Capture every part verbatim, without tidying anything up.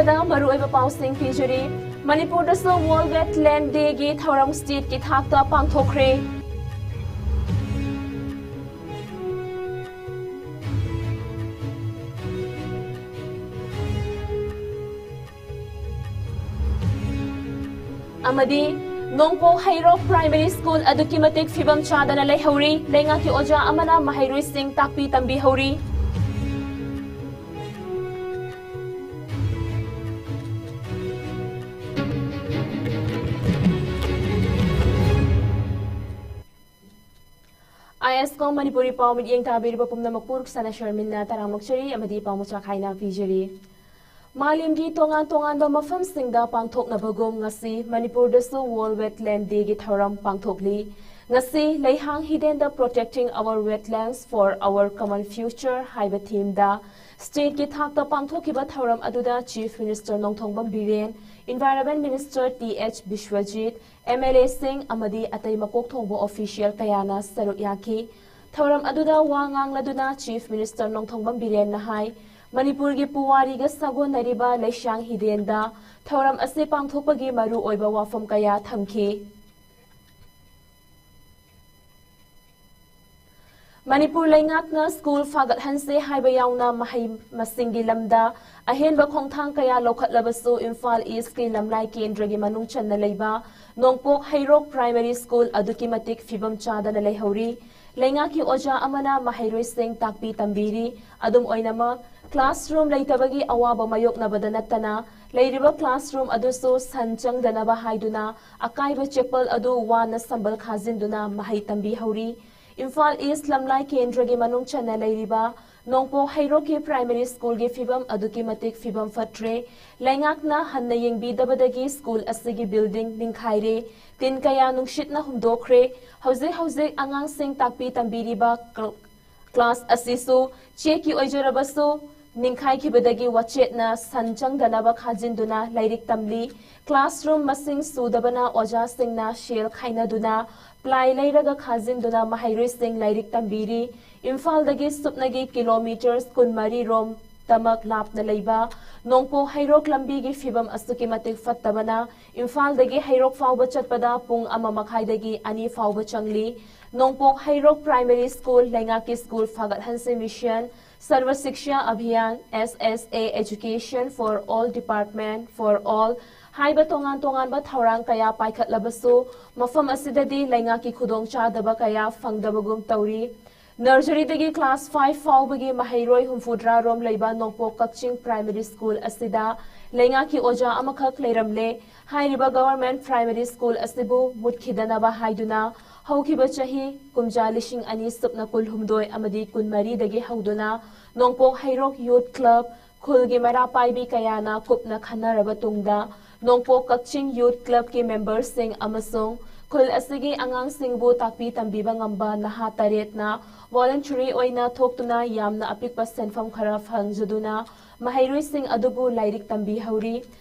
ꯗ ꯃꯔꯨꯑꯣꯏꯕ ꯄꯥꯎꯁꯤꯡ ꯄꯤꯖꯔꯤ꯫ ꯃꯅꯤꯄꯨꯔꯗꯁꯨ World Wetland Day ꯒꯤ ꯊꯧꯔꯝ state ꯀꯤ ꯊꯥꯛꯇ ꯄꯥꯡꯊꯣꯛꯈ꯭ꯔꯦ꯫ ꯑꯃꯗꯤ ꯅꯣꯡꯄꯣꯛ ꯍꯩꯔꯣꯛ Primary School ꯑꯗꯨꯛꯀꯤ ꯃꯇꯤꯛ ꯐꯤꯕꯝ ꯆꯥꯗꯅ ꯂꯩꯍꯧꯔꯤ꯫ ꯂꯩꯉꯥꯛꯀꯤ ꯑꯣꯖꯥ ꯑꯃꯅ ꯃꯍꯩꯔꯣꯏꯁꯤꯡ ꯇꯥꯛꯄꯤ ꯇꯝꯕꯤꯍꯧꯔꯤ꯫ ISCOM ꯃꯅꯤꯄꯨꯔꯤ ꯄꯥꯎ ꯃꯤꯠꯌꯦꯡ ꯇꯥꯕꯤꯔꯤꯕ ꯄꯨꯝꯅꯃꯛꯄꯨ ꯁꯅꯥ ꯁꯔꯃꯤꯟꯅ ꯇꯔꯥꯝꯅ ꯑꯣꯛꯆꯔꯤ ꯑꯃꯗꯤ ꯄꯥꯎ ꯃꯆꯥ ꯈꯥꯏꯅ ꯄꯤꯖꯔꯤ꯫ ꯃꯥꯂꯦꯝꯒꯤ ꯇꯣꯉꯥꯟ ꯇꯣꯉꯥꯟꯕ ꯃꯐꯝꯁꯤꯡꯗ ꯄꯥꯡꯊꯣꯛꯅꯕꯒꯨꯝ ꯉꯁꯤ ꯃꯅꯤꯄꯨꯔꯗꯁꯨ World Wetland Day ꯒꯤ ꯊꯧꯔꯝ ꯄꯥꯡꯊꯣꯛꯂꯤ꯫ ꯉꯁꯤ ꯂꯩꯍꯥꯡ ꯍꯤꯗꯦꯟꯗ Protecting Our Wetlands for Our Common Future ꯍꯥꯏꯕ theme ꯗ state ꯀꯤ ꯊꯥꯛꯇ ꯄꯥꯡꯊꯣꯛꯈꯤꯕ ꯊꯧꯔꯝ ꯑꯗꯨꯗ Chief Minister Nongthombam Biren, Environment Minister T H Biswajit, MLA ꯁꯤꯡ ꯑꯃꯗꯤ ꯑꯇꯩ ꯃꯀꯣꯛ ꯊꯣꯡꯕ official ꯀꯌꯥꯅ ꯁꯔꯨꯛ ꯌꯥꯈꯤ꯫ ꯊꯧꯔꯝ ꯑꯗꯨꯗ ꯋꯥ ꯉꯥꯡꯂꯗꯨꯅ Chief Minister ꯅꯣꯡꯊꯣꯝꯕꯝ ꯕꯤꯔꯦꯟꯅ ꯍꯥꯏ, ꯃꯅꯤꯄꯨꯔꯒꯤ ꯄꯨꯋꯥꯔꯤꯒ ꯁꯥꯒꯣꯟꯅꯔꯤꯕ ꯂꯩꯁꯥꯡ ꯍꯤꯗꯦꯟꯗ ꯊꯧꯔꯝ ꯑꯁꯤ ꯄꯥꯡꯊꯣꯛꯄꯒꯤ ꯃꯔꯨꯑꯣꯏꯕ ꯋꯥꯐꯝ ꯀꯌꯥ ꯊꯝꯈꯤ꯫ ꯃꯅꯤꯄꯨꯔ ꯂꯩꯉꯥꯛꯅ school ꯐꯥꯒꯠꯍꯟꯁꯦ ꯍꯥꯏꯕ ꯌꯥꯎꯅ ꯃꯍꯩ ꯃꯁꯤꯡꯒꯤ ꯂꯝꯗ ꯑꯍꯦꯟꯕ ꯈꯣꯡꯊꯥꯡ ꯀꯌꯥ ꯂꯧꯈꯠꯂꯕꯁꯨ ꯏꯝꯐꯥꯜ East ꯀꯤ ꯂꯝꯂꯥꯏ ꯀꯦꯟꯗ꯭ꯔꯒꯤ ꯃꯅꯨꯡ ꯆꯟꯅ ꯂꯩꯕ ꯅꯣꯡꯄꯣꯛ ꯍꯩꯔꯣꯛ Primary School ꯑꯗꯨꯛꯀꯤ ꯃꯇꯤꯛ ꯐꯤꯕꯝ ꯆꯥꯗꯅ ꯂꯩꯍꯧꯔꯤ꯫ ꯂꯩꯉꯥꯛꯀꯤ ꯑꯣꯖꯥ ꯑꯃꯅ ꯃꯍꯩꯔꯣꯏꯁꯤꯡ ꯇꯥꯛꯄꯤ ꯇꯝꯕꯤꯔꯤ꯫ ꯑꯗꯨꯝ ꯑꯣꯏꯅꯃꯛ, classroom ꯂꯩꯇꯕꯒꯤ ꯑꯋꯥꯕ ꯃꯥꯌꯣꯛꯅꯕꯗ ꯅꯠꯇꯅ, ꯂꯩꯔꯤꯕ classroom ꯑꯗꯨꯁꯨ ꯁꯟ ꯆꯪꯗꯅꯕ ꯍꯥꯏꯗꯨꯅ ꯑꯀꯥꯏꯕ ꯆꯦꯛꯄꯜ ꯑꯗꯨ ꯋꯥꯅ ꯁꯝꯕꯜ ꯈꯥꯖꯤꯟꯗꯨꯅ ꯃꯍꯩ ꯇꯝꯕꯤꯍꯧꯔꯤ꯫ ꯏꯝꯐꯥꯜ East ꯂꯝꯂꯥꯏ ꯀꯦꯟꯗ꯭ꯔꯒꯤ ꯃꯅꯨꯡ ꯆꯟꯅ ꯂꯩꯔꯤꯕ ꯅꯣꯡꯄꯣꯛ ꯍꯩꯔꯣꯛꯀꯤ Primary School ꯒꯤ ꯐꯤꯕꯝ ꯑꯗꯨꯛꯀꯤ ꯃꯇꯤꯛ ꯐꯤꯕꯝ ꯐꯠꯇ꯭ꯔꯦ꯫ ꯂꯩꯉꯥꯛꯅ ꯍꯟꯅ ꯌꯦꯡꯕꯤꯗꯕꯗꯒꯤ school ꯑꯁꯤꯒꯤ building ꯅꯤꯡꯈꯥꯏꯔꯦ꯫ ꯇꯤꯟ ꯀꯌꯥ ꯅꯨꯡꯁꯤꯠꯅ ꯍꯨꯝꯗꯣꯛꯈ꯭ꯔꯦ꯫ ꯍꯧꯖꯤꯛ ꯍꯧꯖꯤꯛ ꯑꯉꯥꯡꯁꯤꯡ ꯇꯥꯛꯄꯤ ꯇꯝꯕꯤꯔꯤꯕ ꯀ꯭ꯂ-, class ꯑꯁꯤꯁꯨ ꯆꯦꯛꯀꯤ ꯑꯣꯏꯖꯔꯕꯁꯨ ꯅꯤꯡꯈꯥꯏꯈꯤꯕꯗꯒꯤ ꯋꯥꯆꯦꯠꯅ ꯁꯟ ꯆꯪꯗꯅꯕ ꯈꯥꯖꯤꯟꯗꯨꯅ ꯂꯥꯏꯔꯤꯛ ꯇꯝꯂꯤ꯫ Classroom ꯃꯁꯤꯡ ꯁꯨꯗꯕꯅ ꯑꯣꯖꯥꯁꯤꯡꯅ ꯁꯦꯜ ꯈꯥꯏꯅꯗꯨꯅ ꯄ꯭ꯂꯥꯏ ꯂꯩꯔꯒ ꯈꯥꯖꯤꯟꯗꯨꯅ ꯃꯍꯩꯔꯣꯏꯁꯤꯡ ꯂꯥꯏꯔꯤꯛ ꯇꯝꯕꯤꯔꯤ꯫ ꯏꯝꯐꯥꯜꯗꯒꯤ ꯁꯨꯞꯅꯒꯤ kilometres ꯀꯨꯟꯃꯔꯤ ꯔꯣꯝ ꯇꯃꯛ ꯂꯥꯞꯅ ꯂꯩꯕ ꯅꯣꯡꯄꯣꯛ ꯍꯩꯔꯣꯛ ꯂꯝꯕꯤꯒꯤ ꯐꯤꯕꯝ ꯑꯁꯨꯛꯀꯤ ꯃꯇꯤꯛ ꯐꯠꯇꯕꯅ ꯏꯝꯐꯥꯜꯗꯒꯤ ꯍꯩꯔꯣꯛ ꯐꯥꯎꯕ ꯆꯠꯄꯗ ꯄꯨꯡ ꯑꯃ ꯃꯈꯥꯏꯗꯒꯤ ꯑꯅꯤ ꯐꯥꯎꯕ ꯆꯪꯂꯤ꯫ ꯅꯣꯡꯄꯣꯛ ꯍꯩꯔꯣꯛ ꯄ꯭ꯔꯥꯏꯃꯔꯤ ꯁ꯭ꯀꯨꯜ, ꯂꯩꯉꯥꯛꯀꯤ ꯁ꯭ꯀꯨꯜ ꯐꯒꯠꯍꯟꯁꯤ mission, Sarva Shiksha Abhiyan, S S A, Education for All, Department for All ꯍꯥꯏꯕ ꯇꯣꯉꯥꯟ ꯇꯣꯉꯥꯟꯕ ꯊꯧꯔꯥꯡ ꯀꯌꯥ ꯄꯥꯏꯈꯠꯂꯕꯁꯨ, ꯃꯐꯝ ꯑꯁꯤꯗꯗꯤ ꯂꯩꯉꯥꯛꯀꯤ ꯈꯨꯗꯣꯡꯆꯥꯗꯕ ꯀꯌꯥ ꯐꯪꯗꯕꯒꯨꯝ ꯇꯧꯔꯤ꯫ ꯅꯔꯖꯔꯤꯗꯒꯤ ꯀ꯭ꯂꯥꯁ ꯐꯥꯏꯚ ꯐꯥꯎꯕꯒꯤ ꯃꯍꯩꯔꯣꯏ ꯍꯨꯝꯐꯨꯇꯔꯥ ꯔꯣꯝ ꯂꯩꯕ ꯅꯣꯡꯄꯣꯛ ꯀꯛꯆꯤꯡ ꯄ꯭ꯔꯥꯏꯃꯔꯤ ꯁ꯭ꯀꯨꯜ ꯑꯁꯤꯗ ꯂꯩꯉꯥꯛꯀꯤ ꯑꯣꯖꯥ ꯑꯃꯈꯛ ꯂꯩꯔꯝꯂꯦ꯫ ꯍꯥꯏꯔꯤꯕ ꯒꯚꯔꯟꯃꯦꯟꯠ ꯄ꯭ꯔꯥꯏꯃꯔꯤ ꯁ꯭ꯀꯨꯜ ꯑꯁꯤꯕꯨ ꯃꯨꯠꯈꯤꯗꯅꯕ ꯍꯥꯏꯗꯨꯅ ꯍꯧꯈꯤꯕ ꯆꯍꯤ ꯀꯨꯝꯖꯥ ꯂꯤꯁꯤꯡ ꯑꯅꯤ ꯁꯨꯞꯅ ꯀꯨꯟꯍꯨꯝꯗꯣꯏ ꯑꯃꯗꯤ ꯀꯨꯟꯃꯔꯤꯗꯒꯤ ꯍꯧꯗꯨꯅ ꯅꯣꯡꯄꯣꯛ ꯍꯩꯔꯣꯛ ꯌꯨꯊ ꯀ꯭ꯂꯕ, ꯈꯨꯜꯒꯤ ꯃꯩꯔꯥ ꯄꯥꯏꯕꯤ ꯀꯌꯥꯅ ꯀꯨꯞꯅ ꯈꯟꯅꯔꯕ ꯇꯨꯡꯗ ꯅꯣꯡꯄꯣꯛ ꯀꯛꯆꯤꯡ ꯌꯨꯊ ꯀ꯭ꯂꯕꯀꯤ ꯃꯦꯝꯕꯔꯁꯤꯡ ꯑꯃꯁꯨꯡ ꯈꯨꯜ ꯑꯁꯤꯒꯤ ꯑꯉꯥꯡꯁꯤꯡꯕꯨ ꯇꯥꯛꯄꯤ ꯇꯝꯕꯤꯕ ꯉꯝꯕ ꯅꯍꯥ ꯇꯔꯦꯠꯅ ꯚꯣꯂꯟꯇꯔꯤ ꯑꯣꯏꯅ ꯊꯣꯛꯇꯨꯅ ꯌꯥꯝꯅ ꯑꯄꯤꯛꯄ ꯁꯦꯟꯐꯝ ꯈꯔ ꯐꯪꯖꯗꯨꯅ ꯃꯍꯩꯔꯣꯏꯁꯤꯡ ꯑꯗꯨꯕꯨ ꯂꯥꯏꯔꯤꯛ ꯇꯝꯕꯤꯍꯧꯔꯤ꯫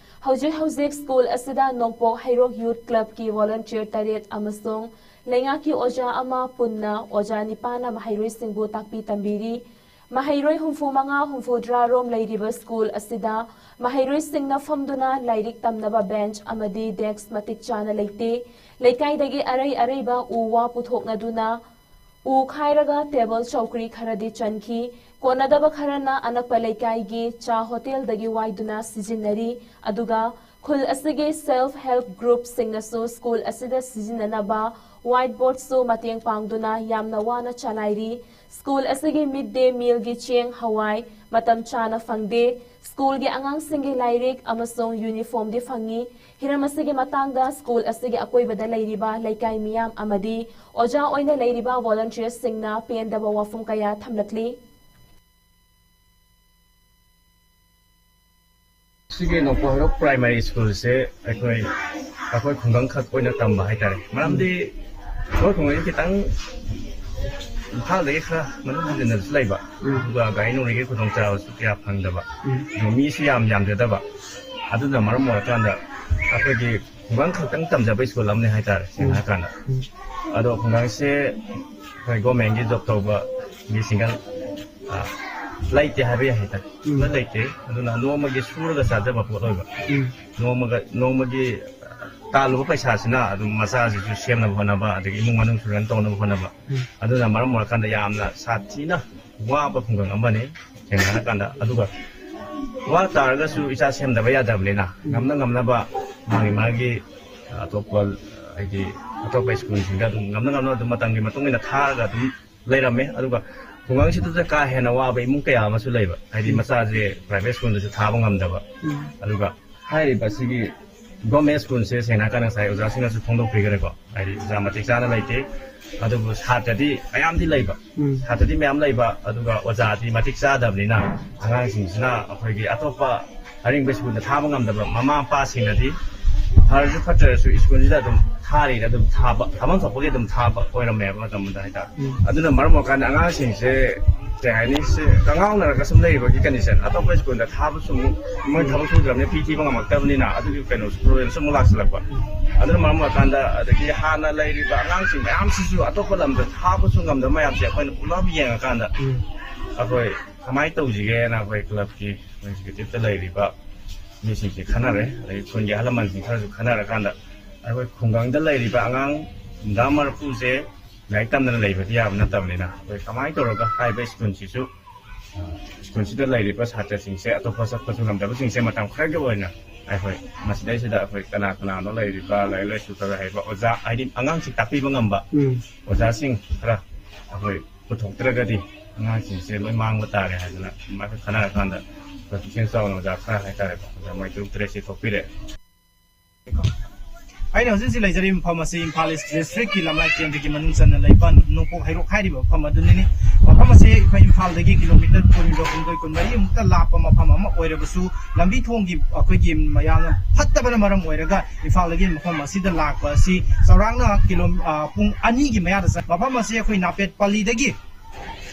ꯍꯧꯖꯤꯛ ꯍꯧꯖꯤꯛ ꯁ꯭ꯀꯨꯜ ꯑꯁꯤꯗ ꯅꯣꯡꯄꯣꯛ ꯍꯩꯔꯣꯛ ꯌꯨꯊ ꯀ꯭ꯂꯕꯀꯤ ꯚꯣꯂꯟꯇꯤꯌꯔ ꯇꯔꯦꯠ ꯑꯃꯁꯨꯡ ꯂꯩꯉꯥꯛꯀꯤ ꯑꯣꯖꯥ ꯑꯃ ꯄꯨꯟꯅ ꯑꯣꯖꯥ ꯅꯤꯄꯥꯟꯅ ꯃꯍꯩꯔꯣꯏꯁꯤꯡꯕꯨ ꯇꯥꯛꯄꯤ ꯇꯝꯕꯤꯔꯤ꯫ ꯃꯍꯩꯔꯣꯏ ꯍꯨꯝꯐꯨ ꯃꯉꯥ, ꯍꯨꯝꯐꯨ ꯇꯔꯥ ꯔꯣꯝ ꯂꯩꯔꯤꯕ ꯁ꯭ꯀꯨꯜ ꯑꯁꯤꯗ ꯃꯍꯩꯔꯣꯏꯁꯤꯡꯅ ꯐꯝꯗꯨꯅ ꯂꯥꯏꯔꯤꯛ ꯇꯝꯅꯕ ꯕꯦꯟꯆ ꯑꯃꯗꯤ ꯗꯦꯁ꯭ꯛ ꯃꯇꯤꯛ ꯆꯥꯅ ꯂꯩꯇꯦ꯫ ꯂꯩꯀꯥꯏꯗꯒꯤ ꯑꯔꯩ ꯑꯔꯩꯕ ꯎ ꯋꯥ ꯄꯨꯊꯣꯛꯅꯗꯨꯅ ꯎ ꯈꯥꯏꯔꯒ ꯇꯦꯕꯜ ꯆꯧꯀ꯭ꯔꯤ ꯈꯔꯗꯤ ꯆꯟꯈꯤ꯫ ꯀꯣꯟꯅꯗꯕ ꯈꯔꯅ ꯑꯅꯛꯄ ꯂꯩꯀꯥꯏꯒꯤ ꯆꯥ ꯍꯣꯇꯦꯜꯗꯒꯤ ꯋꯥꯏꯗꯨꯅ ꯁꯤꯖꯤꯟꯅꯔꯤ꯫ ꯑꯗꯨꯒ ꯈꯨꯜ ꯑꯁꯤꯒꯤ ꯁꯦꯜꯐ ꯍꯦꯜꯞ ꯒ꯭ꯔꯨꯞꯁꯤꯡꯅꯁꯨ ꯁ꯭ꯀꯨꯜ ꯑꯁꯤꯗ ꯁꯤꯖꯤꯟꯅꯅꯕ ꯋꯥꯏꯠ ꯕꯣꯔꯗꯁꯨ ꯃꯇꯦꯡ ꯄꯥꯡꯗꯨꯅ ꯌꯥꯝꯅ ꯋꯥꯅ ꯆꯂꯥꯏꯔꯤ꯫ ꯁ꯭ꯀꯨꯜ ꯑꯁꯤꯒꯤ ꯃꯤꯗ ꯗꯦ ꯃꯤꯜꯒꯤ ꯆꯦꯡ, ꯍꯋꯥꯏ ꯃꯇꯝ ꯆꯥꯅ ꯐꯪꯗꯦ꯫ ꯁ꯭ꯀꯨꯜꯒꯤ ꯑꯉꯥꯡꯁꯤꯡꯒꯤ ꯂꯥꯏꯔꯤꯛ ꯑꯃꯁꯨꯡ ꯌꯨꯅꯤꯐꯣꯔꯝꯗꯤ ꯐꯪꯉꯤ꯫ ꯍꯤꯔꯝ ꯑꯁꯤꯒꯤ ꯃꯇꯥꯡꯗ ꯁ꯭ꯀꯨꯜ ꯑꯁꯤꯒꯤ ꯑꯀꯣꯏꯕꯗ ꯂꯩꯔꯤꯕ ꯂꯩꯀꯥꯏ ꯃꯤꯌꯥꯝ ꯑꯃꯗꯤ ꯑꯣꯖꯥ ꯑꯣꯏꯅ ꯂꯩꯔꯤꯕ ꯚꯣꯂꯟꯇꯤꯌꯔꯁꯤꯡꯅ ꯄꯦꯟꯗꯕ ꯋꯥꯐꯝ ꯀꯌꯥ ꯊꯝꯂꯛꯂꯤ꯫ ꯁꯤꯒꯤ ꯅꯣꯡꯄꯣꯛ ꯍꯩꯔꯣꯛ ꯄ꯭ꯔꯥꯏꯃꯥꯔꯤ ꯁ꯭ꯀꯨꯜꯁꯦ ꯑꯩꯈꯣꯏ, ꯑꯩꯈꯣꯏ ꯈꯨꯡꯒꯪꯈꯛ ꯑꯣꯏꯅ ꯇꯝꯕ ꯍꯥꯏꯇꯥꯔꯦ꯫ ꯃꯔꯝꯗꯤ ꯑꯩꯈꯣꯏ ꯈꯨꯡꯒꯪꯁꯦ ꯈꯤꯇꯪ ꯏꯝꯐꯥꯜꯗꯒꯤ ꯈꯔ ꯃꯅꯨꯡ ꯍꯟꯖꯤꯟꯅꯁꯨ ꯂꯩꯕ, ꯎꯝ꯫ ꯑꯗꯨꯒ ꯒꯥꯔꯤ ꯅꯨꯡꯂꯤꯒꯤ ꯈꯨꯗꯣꯡꯆꯥꯕꯁꯨ ꯀꯌꯥ ꯐꯪꯗꯕ, ꯎꯝ꯫ ꯑꯗꯨꯒ ꯃꯤꯁꯨ ꯌꯥꯝ ꯌꯥꯝꯖꯗꯕ, ꯑꯗꯨꯅ ꯃꯔꯝ ꯑꯣꯏꯔꯀꯥꯟꯗ ꯑꯩꯈꯣꯏꯒꯤ ꯈꯨꯡꯒꯪ ꯈꯛꯇꯪ ꯇꯝꯖꯕ ꯁ꯭ꯀꯨꯜ ꯑꯃꯅꯤ ꯍꯥꯏꯇꯥꯔꯦ, ꯁꯦꯡꯅ ꯎꯝ꯫ ꯍꯥꯏꯔꯀꯥꯟꯗ꯫ ꯎꯝ꯫ ꯑꯗꯣ ꯈꯨꯡꯒꯪꯁꯦ ꯑꯩꯈꯣꯏ ꯒꯣꯔꯃꯦꯟꯒꯤ ꯖꯣꯕ ꯇꯧꯕ ꯃꯤꯁꯤꯡꯒ, ꯑ, ꯂꯩꯇꯦ ꯍꯥꯏꯕ ꯌꯥꯏ ꯍꯥꯏꯇꯥꯔꯦ꯫ ꯎꯝ꯫ ꯁꯨꯡꯂꯩ ꯂꯩꯇꯦ꯫ ꯑꯗꯨꯅ ꯅꯣꯡꯃꯒꯤ ꯁꯨꯔꯒ ꯆꯥꯖꯕ ꯄꯣꯠ ꯑꯣꯏꯕ꯫ ꯎꯝ꯫ ꯅꯣꯡꯃꯒ-, ꯅꯣꯡꯃꯒꯤ ꯇꯥꯜꯂꯨꯕ ꯄꯩꯁꯥꯁꯤꯅ ꯑꯗꯨꯝ ꯃꯆꯥꯁꯤꯁꯨ ꯁꯦꯝꯅꯕ ꯍꯣꯠꯅꯕ, ꯑꯗꯒꯤ ꯏꯃꯨꯡ ꯃꯅꯨꯡꯁꯨ run ꯇꯧꯅꯕ ꯍꯣꯠꯅꯕ꯫ ꯎꯝ꯫ ꯑꯗꯨꯅ ꯃꯔꯝ ꯑꯣꯏꯔꯀꯥꯟꯗ ꯌꯥꯝꯅ ꯁꯥꯊꯤꯅ ꯋꯥꯕ ꯈꯨꯡꯒꯪ ꯑꯃꯅꯤ, ꯁꯦꯡꯅ ꯍꯥꯏꯔꯀꯥꯟꯗ꯫ ꯑꯗꯨꯒ ꯋꯥ ꯇꯥꯔꯒꯁꯨ ꯏꯁꯥ ꯁꯦꯝꯗꯕ ꯌꯥꯗꯕꯅꯤꯅ, ꯎꯝ꯫ ꯉꯝꯅ ꯉꯝꯅꯕ ꯃꯥꯒꯤ ꯃꯥꯒꯤ ꯑꯇꯣꯞꯄ, ꯍꯥꯏꯗꯤ, ꯑꯇꯣꯞꯄ ꯁ꯭ꯀꯨꯜꯁꯤꯡꯗ ꯑꯗꯨꯝ ꯉꯝꯅ ꯉꯝꯅꯕ ꯑꯗꯨꯝ ꯃꯇꯝꯒꯤ ꯃꯇꯨꯡ ꯏꯟꯅ ꯊꯥꯔꯒ ꯑꯗꯨꯝ ꯂꯩꯔꯝꯃꯦ꯫ ꯑꯗꯨꯒ ꯈꯨꯡꯒꯪꯁꯤꯗꯁꯨ ꯀꯥ ꯍꯦꯟꯅ ꯋꯥꯕ ꯏꯃꯨꯡ ꯀꯌꯥ ꯑꯃꯁꯨ ꯂꯩꯕ, ꯍꯥꯏꯗꯤ, ꯎꯝ꯫ ꯃꯆꯥꯁꯦ private ꯁ꯭ꯀꯨꯜꯗꯁꯨ ꯊꯥꯕ ꯉꯝꯗꯕ꯫ ꯎꯝ꯫ ꯑꯗꯨꯒ ꯍꯥꯏꯔꯤꯕ ꯑꯁꯤꯒꯤ government ꯁ꯭ꯀꯨꯜꯁꯦ, ꯁꯦꯡꯅ ꯍꯥꯏꯔꯀꯥꯟꯗ, ꯉꯁꯥꯏ ꯑꯣꯖꯥꯁꯤꯡꯅꯁꯨ ꯐꯣꯡꯗꯣꯛꯄꯤꯈ꯭ꯔꯦꯀꯣ, ꯍꯥꯏꯗꯤ, ꯑꯣꯖꯥ ꯃꯇꯤꯛ ꯆꯥꯅ ꯂꯩꯇꯦ꯫ ꯑꯗꯨꯕꯨ ꯁꯥꯇ꯭ꯔꯗꯤ ꯃꯌꯥꯝꯗꯤ ꯂꯩꯕ, ꯎꯝ꯫ ꯁꯥꯇ꯭ꯔꯗꯤ ꯃꯌꯥꯝ ꯂꯩꯕ, ꯑꯗꯨꯒ ꯑꯣꯖꯥꯗꯤ ꯃꯇꯤꯛ ꯆꯥꯗꯕꯅꯤꯅ, ꯑꯉꯥꯡꯁꯤꯡꯁꯤꯅ ꯑꯩꯈꯣꯏꯒꯤ ꯑꯇꯣꯞꯄ ꯑꯔꯤꯡꯕ ꯁ꯭ꯀꯨꯜꯗ ꯊꯥꯕ ꯉꯝꯗꯕ ꯃꯃꯥ ꯃꯄꯥꯁꯤꯡꯅꯗꯤ, ꯐꯔꯁꯨ ꯐꯠꯇ꯭ꯔꯁꯨ, ꯁ꯭ꯀꯨꯜꯁꯤꯗ ꯑꯗꯨꯝ ꯊꯥꯔꯤꯅ ꯑꯗꯨꯝ ꯊꯥꯕ, ꯊꯥꯐꯝ ꯊꯣꯛꯄꯒꯤ ꯑꯗꯨꯝ ꯊꯥꯕ ꯑꯣꯏꯔꯝꯃꯦꯕ ꯃꯇꯝꯗꯨꯗ ꯍꯥꯏꯇꯥꯔꯦ꯫ ꯎꯝ꯫ ꯑꯗꯨꯅ ꯃꯔꯝ ꯑꯣꯏꯔꯀꯥꯟꯗ ꯑꯉꯥꯡꯁꯤꯡꯁꯦ, ꯀꯩ ꯍꯥꯏꯅꯤ, ꯁꯤ ꯀꯉꯥꯎꯅꯔꯒ ꯁꯨꯝ ꯂꯩꯕꯒꯤ condition, ꯑꯇꯣꯞꯄ ꯁ꯭ꯀꯨꯜꯗ ꯊꯥꯕꯁꯨ ꯑꯃꯨꯛ ꯃꯣꯏ ꯊꯕꯛ ꯁꯨꯗ꯭ꯔꯕꯅꯤꯅ ꯐꯤ ꯊꯤꯕ ꯉꯝꯃꯛꯇꯕꯅꯤꯅ, ꯑꯗꯨꯒꯤ ꯀꯩꯅꯣꯁꯨ problemꯁꯨ ꯑꯃꯨꯛ ꯂꯥꯛꯁꯤꯜꯂꯛꯄ꯫ ꯑꯗꯨꯅ ꯃꯔꯝ ꯑꯣꯏꯔꯀꯥꯟꯗ, ꯑꯗꯒꯤ ꯍꯥꯟꯅ ꯂꯩꯔꯤꯕ ꯑꯉꯥꯡꯁꯤꯡ ꯃꯌꯥꯝꯁꯤꯁꯨ ꯑꯇꯣꯞꯄ ꯂꯝꯗ ꯊꯥꯕꯁꯨ ꯉꯝꯗꯕ ꯃꯌꯥꯝꯁꯦ ꯑꯩꯈꯣꯏꯅ ꯄꯨꯂꯞ ꯌꯦꯡꯉꯀꯥꯟꯗ, ꯎꯝ꯫ ꯑꯩꯈꯣꯏ ꯀꯃꯥꯏꯅ ꯇꯧꯁꯤꯒꯦꯅ ꯑꯩꯈꯣꯏ clubꯀꯤ executiveꯇ ꯂꯩꯔꯤꯕ ꯃꯤꯁꯤꯡꯁꯦ ꯈꯟꯅꯔꯦ, ꯑꯗꯩ ꯈꯨꯟꯒꯤ ꯑꯍꯜ ꯂꯃꯟꯁꯤꯡ ꯈꯔꯁꯨ ꯈꯟꯅꯔꯀꯥꯟꯗ, ꯑꯩꯈꯣꯏ ꯈꯨꯡꯒꯪꯗ ꯂꯩꯔꯤꯕ ꯑꯉꯥꯡ ꯍꯨꯝꯗ꯭ꯔꯥ ꯃꯔꯤꯐꯨꯁꯦ ꯂꯥꯏꯔꯤꯛ ꯇꯝꯗꯅ ꯂꯩꯕꯗꯤ ꯌꯥꯕ ꯅꯠꯇꯕꯅꯤꯅ, ꯑꯩꯈꯣꯏ ꯀꯃꯥꯏꯅ ꯇꯧꯔꯒ ꯍꯥꯏꯔꯤꯕ ꯁ꯭ꯀꯨꯜꯁꯤꯁꯨ, ꯑ, ꯁ꯭ꯀꯨꯜꯁꯤꯗ ꯂꯩꯔꯤꯕ ꯁꯥꯇ꯭ꯔꯁꯤꯡꯁꯦ, ꯑꯇꯣꯞꯄ ꯆꯠꯄꯁꯨ ꯉꯝꯗꯕꯁꯤꯡꯁꯦ ꯃꯇꯝ ꯈꯔꯒꯤ ꯑꯣꯏꯅ ꯑꯩꯈꯣꯏ ꯃꯁꯤꯗꯩꯁꯤꯗ ꯑꯩꯈꯣꯏ ꯀꯅꯥ ꯀꯅꯥꯅꯣ ꯂꯩꯔꯤꯕ ꯂꯥꯏꯔꯤꯛ ꯂꯥꯏꯁꯨ ꯈꯔ ꯍꯩꯕ ꯑꯣꯖꯥ, ꯍꯥꯏꯗꯤ ꯑꯉꯥꯡꯁꯤꯡ ꯇꯥꯛꯄꯤꯕ ꯉꯝꯕ ꯎꯝ꯫ ꯑꯣꯖꯥꯁꯤꯡ ꯈꯔ ꯑꯩꯈꯣꯏ ꯄꯨꯊꯣꯛꯇ꯭ꯔꯒꯗꯤ ꯑꯉꯥꯡꯁꯤꯡꯁꯦ ꯂꯣꯏ ꯃꯥꯡꯕ ꯇꯥꯔꯦ ꯍꯥꯏꯗꯅ ꯑꯗꯨꯃꯥꯏꯅ ꯈꯟꯅꯔꯀꯥꯟꯗ ꯑꯩꯈꯣꯏ ꯄꯨꯛꯆꯦꯜ ꯆꯥꯎꯅ ꯑꯣꯖꯥ ꯈꯔ ꯍꯥꯏꯇꯥꯔꯦꯀꯣ, ꯑꯣꯖꯥ ꯃꯣꯏ ꯇꯔꯨꯛ ꯇꯔꯦꯠꯁꯤ ꯊꯣꯛꯄꯤꯔꯦ꯫ ꯑꯩꯅ ꯍꯧꯖꯤꯛ ꯍꯧꯖꯤꯛ ꯂꯩꯖꯔꯤꯕ ꯃꯐꯝ ꯑꯁꯤ ꯏꯝꯐꯥꯜ ꯏꯁ ꯗꯤꯁꯇ꯭ꯔꯤꯛꯀꯤ ꯂꯝꯂꯥꯏ ꯀꯦꯟꯗ꯭ꯔꯒꯤ ꯃꯅꯨꯡ ꯆꯟꯅ ꯂꯩꯕ ꯅꯣꯡꯄꯣꯛ ꯍꯩꯔꯣꯛ ꯍꯥꯏꯔꯤꯕ ꯃꯐꯝ ꯑꯗꯨꯅꯤꯅꯤ꯫ ꯃꯐꯝ ꯑꯁꯤ ꯑꯩꯈꯣꯏ ꯏꯝꯐꯥꯜꯗꯒꯤ ꯀꯤꯂꯣꯃꯤꯇꯔ ꯀꯨꯟ, ꯀꯨꯟꯍꯨꯝꯗꯣꯏ, ꯀꯨꯟꯃꯔꯤ ꯃꯨꯛꯇ ꯂꯥꯞꯄ ꯃꯐꯝ ꯑꯃ ꯑꯣꯏꯔꯕꯁꯨ, ꯂꯝꯕꯤ ꯊꯣꯡꯒꯤ ꯑꯩꯈꯣꯏꯒꯤ ꯃꯌꯥꯝꯅ ꯐꯠꯇꯕꯅ ꯃꯔꯝ ꯑꯣꯏꯔꯒ ꯏꯝꯐꯥꯜꯗꯒꯤ ꯃꯐꯝ ꯑꯁꯤꯗ ꯂꯥꯛꯄ ꯑꯁꯤ ꯆꯥꯎꯔꯥꯛꯅ ꯀꯤꯂꯣ-, ꯑ, ꯄꯨꯡ ꯑꯅꯤꯒꯤ ꯃꯌꯥꯗ ꯆꯠ-, ꯃꯐꯝ ꯑꯁꯤ ꯑꯩꯈꯣꯏ ꯅꯥꯄꯦꯠ ꯄꯜꯂꯤꯗꯒꯤ